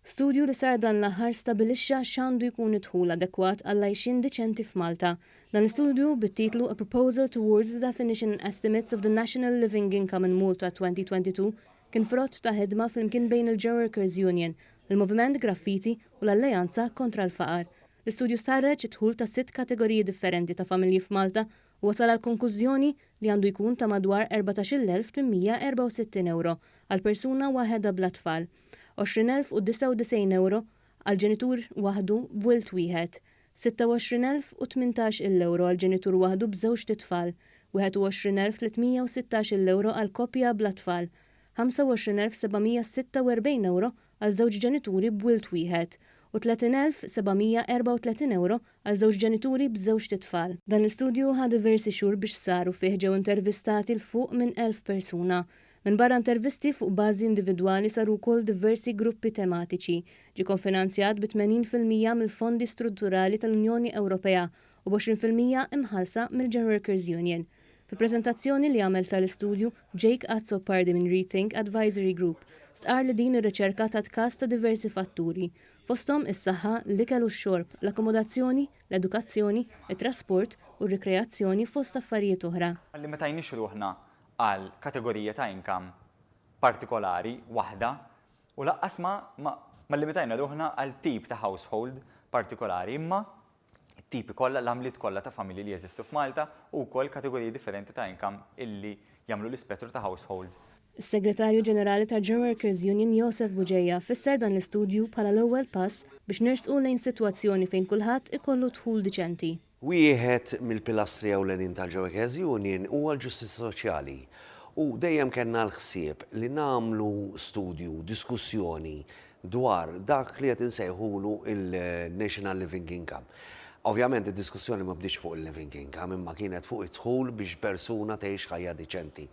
Studju li sar dan l-aħħar stabilixxa x'għandu jkun id-dħul adekwat għall-għajxien diċenti f'Malta. Dan l-istudju, bit-titlu "A Proposal Towards the Definition and Estimates of the National Living Income in Malta 2022", kien frott ta' ħidma flimkien bejn il-General Workers Union, il-Moviment Graffiti u l-Alleanza kontra l-Faqar. L-istudju stħarreġ id-dħul ta' sitt kategoriji differenti ta' familji f'Malta u wasal għal konklużjoni li għandu jkun ta' madwar 14,864 euro għal persuna waħedha bla tfal, 20,099 euro għal ġenitur waħdu b'wild wieħed, 26,018 euro għal ġenitur waħdu b'żewġt itfal, 21,316 euro għal koppja bla tfal, 25,746 euro għal żewġ ġenituri b'wild wieħed u 30,734 euro għal żewġ ġenituri b'żewġt itfal. Dan l-istudju ħa diversi xhur biex sar u fih ġew intervistati 'l fuq minn 1,000 persuna. Minn barra intervisti fuq bażi individwali, saru wkoll diversi gruppi tematiċi. Ġie kofinanzjat bi 80% mill-fondi strutturali tal-Unjoni Ewropea u b'20% imħallsa mill-General Workers Union. Fi prezentazzjoni li għamel tal-istudju, Jake Azzopardi minn Rethink Advisory Group stqar li din ir-riċerka tat kas ta' diversi fatturi, fosthom is-saħħa, l-ikel u x-xorb, l-akkomodazzjoni, l-edukazzjoni, it-trasport u r-rikreazzjoni, fost affarijiet oħra. Ma llimitajniex ruħna għal kategorija ta' income partikolari waħda u lanqas ma limitajna ruħna għal tip ta' household partikolari, imma tipi kollha, l-għamliet kollha ta' familji li jeżistu f'Malta u wkoll kategoriji differenti ta' income illi jagħmlu l-ispettru ta' households. Is-Segretarju Ġenerali tal-General Workers Union, Josef Bugeja, fisser dan l-istudju bħala l-ewwel pass biex nersqu lejn sitwazzjoni fejn kulħadd ikollu dħul diċenti. Wieħed mill-pilastri ewlenin tal-General Workers Union huwa l-ġustizzja soċjali. U dejjem kellna l-ħsieb li nagħmlu studju, diskussjoni dwar dak li qed insejħulu il-National Living Income. Ovvjament id-diskussjoni ma bdietx fuq il-living income, imma kienet fuq id-dħul biex persuna tgħix ħajja diċenti.